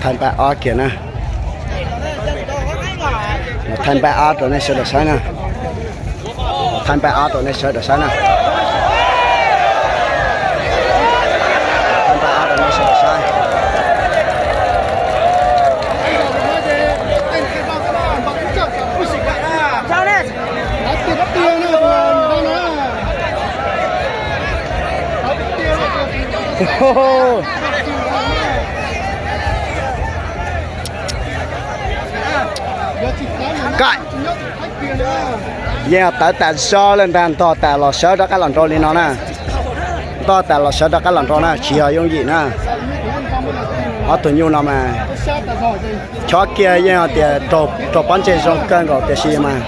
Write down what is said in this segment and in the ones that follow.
Thaij npaj ob kiag na. Thaij npaj ob rau nej sawv daws saib na. Thaij npaj ob rau nej sawv daws saib na. Thaij npaj ob rau nej sawv daws saib. Yeej tawv tas zog lawm ntag, ntog tas los sawv rov qab los nraud li no na. Ntog tas los sawv rov qab los nraud na, tsis yog yooj yim na. Ob tug nyuj no mas chob kiag yeej tias raug pob ntseg zoo kawg nkaus tiam sis mas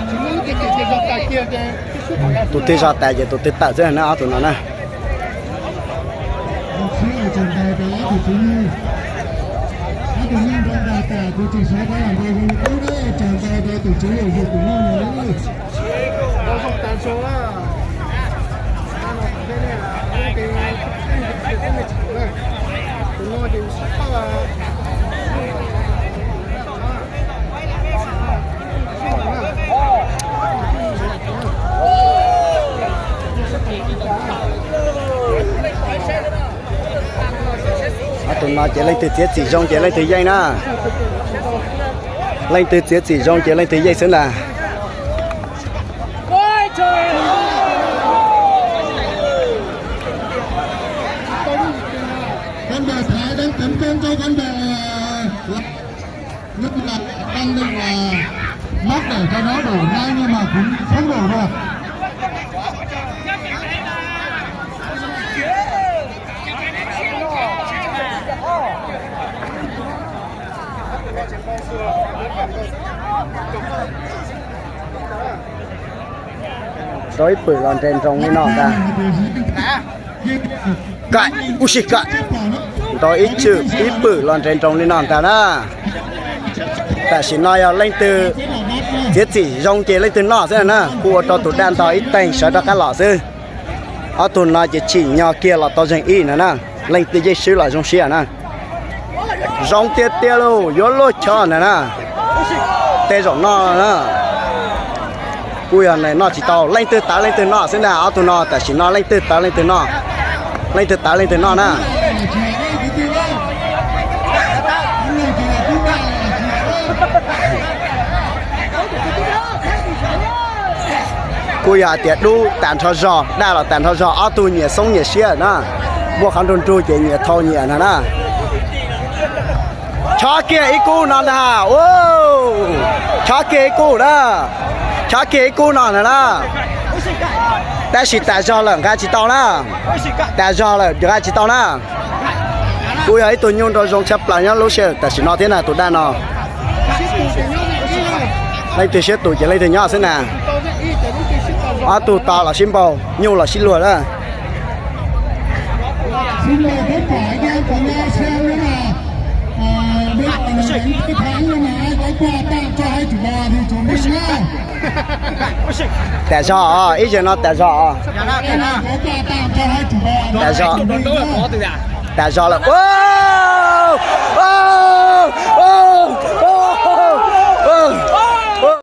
tus twg zog tas ces tus twg tawm xwb na ob tug no na. Ob tug no ces leej twg txiav txim zoo ces leej twg yeej na. Leej twg txiav txim zoo ces leej twg yeej xwb ntag. Cán bộ Thái đang tấn công cho cán bộ, ờ, Nhất là tăng lên là mắc đẻ cho nó đủ ngay nhưng mà cũng không đủ được. Rau ib pwm los nres nroos li no ntag. Kaim, ub sij kaim. Nrau ib tswm ib pwm los nres nroos li no ntag na. Tam sim no yog leej twg txiav txim zoo ces leej twg noj xwb na, kuj ua rau tus daj ntog ib teeg sawv rov qab los xwb. Ob tug no ces tsim nyog kiag los tau zeeg ib no na, leej twg yeej swb los zoo siab na. Zoo tiag tiag lauj, yuav luaj chob ntag na. Tej zaum noj na. Kuj yog noj tsis tau, leej twg tawv leej twg noj xwb ntag, ob tug no tam sim no leej twg tawv leej twg noj. Leej twg tawv leej twg noj na. Kuj yog hais tias dub tas nrho zog, daj los tas nrho zog, ob tug nyias xoob nyias siab na. Muaj qhov nrug nrug ces nyias thau nyias no na. Chob kiag ib kub no ntag. Chob kiag ib kub na. Chob kiag ib kub no ntag na. Tab sis tas zog lawm nqa tsis tau na. Tas zog lawm nqa tsis tau na. Kuj yog ib tug nyuj nraug zoo tshaj plaws nyob lub sij hawm tam sim no thiab na tus daj no. Leej twg siab tus ces leej twg nyob xwb na. Ob tug to los sib npaug, nyuj los sib luag na. Tas zog, ib zaug no tas zog. Tas zog, tas zog lawm.